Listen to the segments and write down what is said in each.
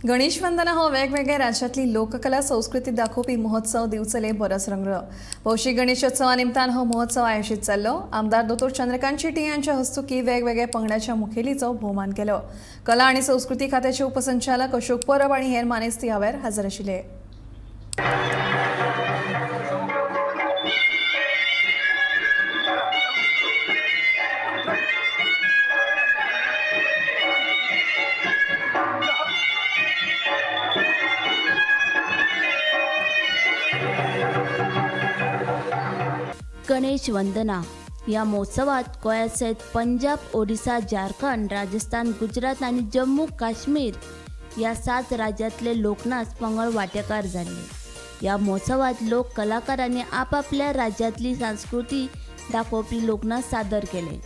गणेश वंदना हो वेगवेगळ्या राज्यांतली लोककला संस्कृती दाखोवपी महोत्सव दिवचले बरोच रंगलो. भौशीक गणेशोत्सवा निमतान हो महोत्सव आयोजीत जाल्लो. आमदार दोतोर चंद्रकांत शेट्टी यांच्या हस्तुकी वेगवेगळ्या पंगडाच्या मुखेलीचो भोवमान केलो. कला आणि संस्कृती खात्याचे उपसंचालक अशोक परब आणि हेर मानेस्त ह्या वेळार हजर आशिल्ले. गणेश वंदना या महोत्सवात गोंया सयत पंजाब, ओडिसा, झारखंड, राजस्थान, गुजरात आनी जम्मू काश्मीर ह्या 7 राज्यांतले लोकनाच पंगड वांटेकार जाल्ले. ह्या महोत्सवात लोक कलाकारांनी आपापल्या राज्यांतली संस्कृती दाखोवपी लोकनाच सादर केले.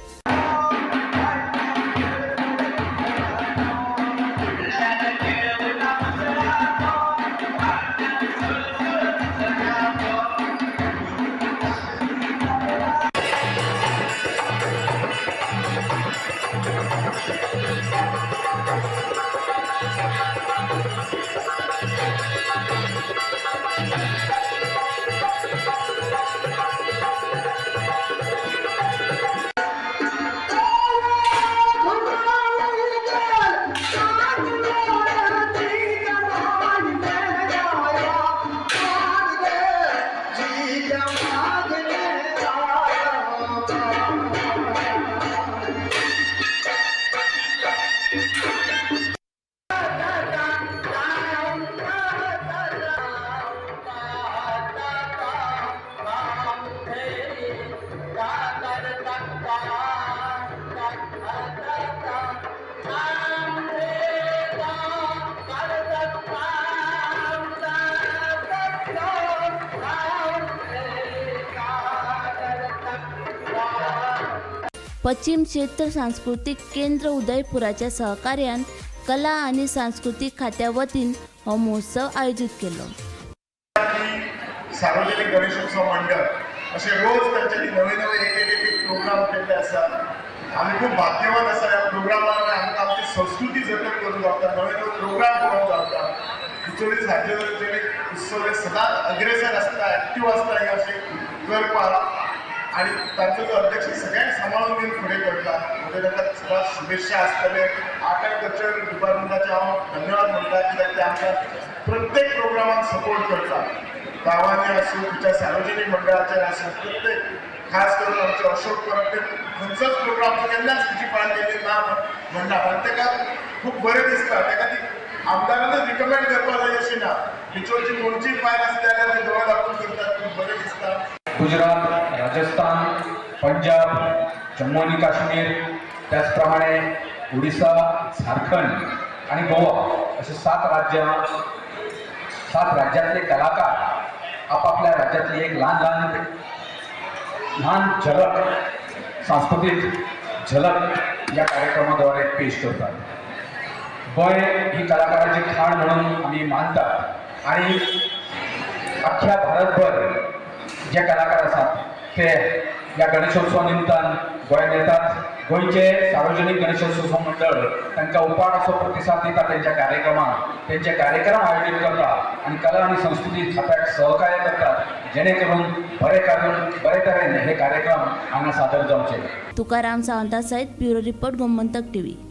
पश्चिम क्षेत्र सांस्कृतीक केंद्र उदयपुराच्या सहकार्यान कला आनी सांस्कृतीक खात्या वतीन हो महोत्सव आयोजीत केलो. सार्वजनिक गणेशोत्सव मंडळ असे रोज तांच्यानी नवे नवे एक एक एक एक प्रोग्राम केल्ले आसा. आमी खूब भाग्यवान आसा. ह्या प्रोग्रामान आमकां आमची संस्कृती जतन करूंक गावता, नवे नवे प्रोग्राम करूंक गावता. बिचोली सार्वजनिक उत्सव हे सदांच अग्रेसर आसता, एक्टीव आसता हे अशें करपाक आनी तांचो जो अध्यक्ष सगळ्यांक सांबाळून घेवन फुडें करता, म्हणजे तांकां सदांच शुभेच्छा आसतले. आर्ट अँड कल्चर डिपार्टमेंटाचे हांव धन्यवाद म्हणटा, कित्याक ते आमकां प्रत्येक प्रोग्रामाक सपोर्ट करता. गांवांनी आसूं, खंयच्या सार्वजनीक मंडळाचेर आसूं, प्रत्येक, खास करून आमचे अशोक परब, ते खंयचोच प्रोग्राम केन्नाच तुजी पान केली ना म्हणना आनी ताका खूब बरें दिसता. ताका ती आमदारानच रिकमेंड करपाक जाय अशें ना. बिचोलची कोणचीय फायल आसली जाल्यार ते दोळे दाखोवन करतात. खूब बरें दिसता. गुजरात, राजस्थान, पंजाब, जम्मू आणि काश्मीर, त्याचप्रमाणे उडिसा, झारखंड आणि गोवा असे 7 राज्यां, 7 राज्यातले कलाकार आपापल्या राज्यातली एक लहान लहान लहान झलक, सांस्कृतिक झलक या कार्यक्रमाद्वारे पेश करतात. गोंय ही कलाकाराची खाण म्हणून आमी मानतात आणि अख्ख्या भारतभर जे कलाकार आसात ते ह्या गणेशोत्सवा निमतान गोंयांत येतात. गोंयचे सार्वजनीक गणेशोत्सव मंडळ तांकां उपाट असो प्रतिसाद दिता. तेंच्या कार्यक्रमाक तेंचे कार्यक्रम आयोजीत करता आनी कला आनी संस्कृती खात्याक सहकार्य करतात, जेणे करून बरे करून बरे तरेन हे कार्यक्रम हांगा सादर जावचे. तुकाराम सावंता सयत ब्युरो रिपोर्ट, गोमंतक टीव्ही.